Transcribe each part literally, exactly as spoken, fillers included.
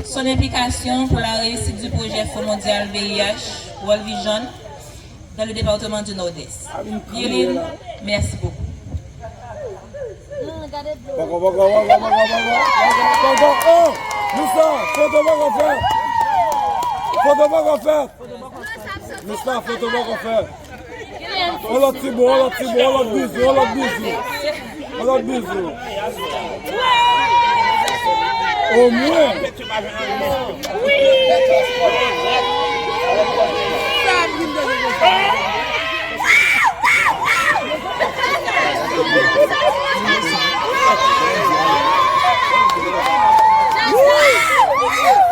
Son implication pour la réussite du projet Fonds mondial V I H World Vision dans le département du Nord-Est. Yelin, merci beaucoup. Poko, poko, poko, poko, poko, poko, poko, oh! Mista, foto poko fèt! Foto poko fèt! Mista, foto poko fèt! On lòt ti bon, on lòt ti bon, on lòt bizou, on lòt bizou. On lòt bizou. Omwen.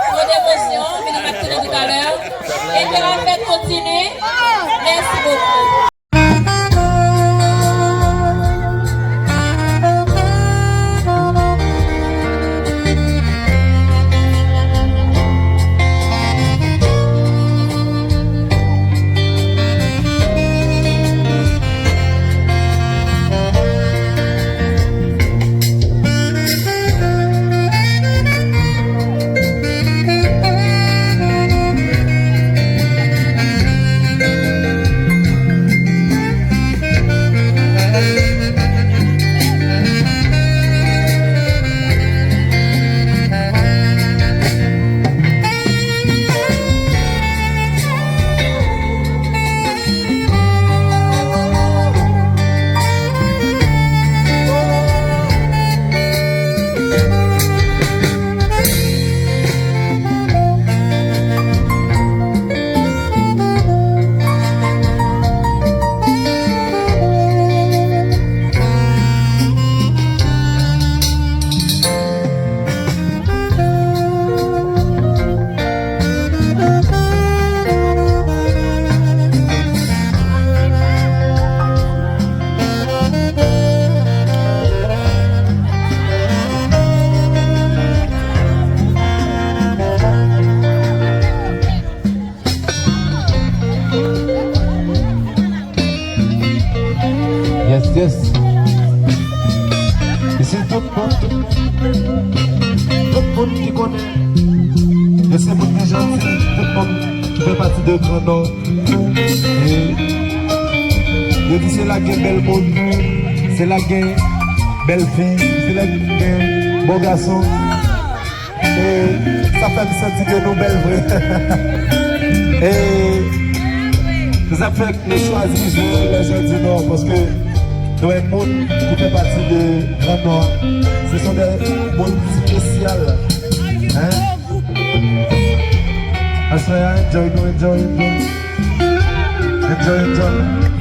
Trop d'émotion, vini ap tounen toutalè. E ke la fèt kontinye. Mèsi bokou. Yes, yes. Isi tout moun, tout moun ki konnen yo se moun ki janti, tout moun ki fè pati de Gran Nò. E yo di se la k gen bèl moun, se la k gen bèl fi, se la k gen bon gason. E sa fè m santi ke nou bèl vre. E se sa k fè nou chwazi jwe Lè Jèn di Nò, paske nou wè moun ki fè pati de Gran Nò, ce sont des moun espesyal. Hein? Aswè a, enjoy nou, enjoy, enjoy. Enjoy, enjoy.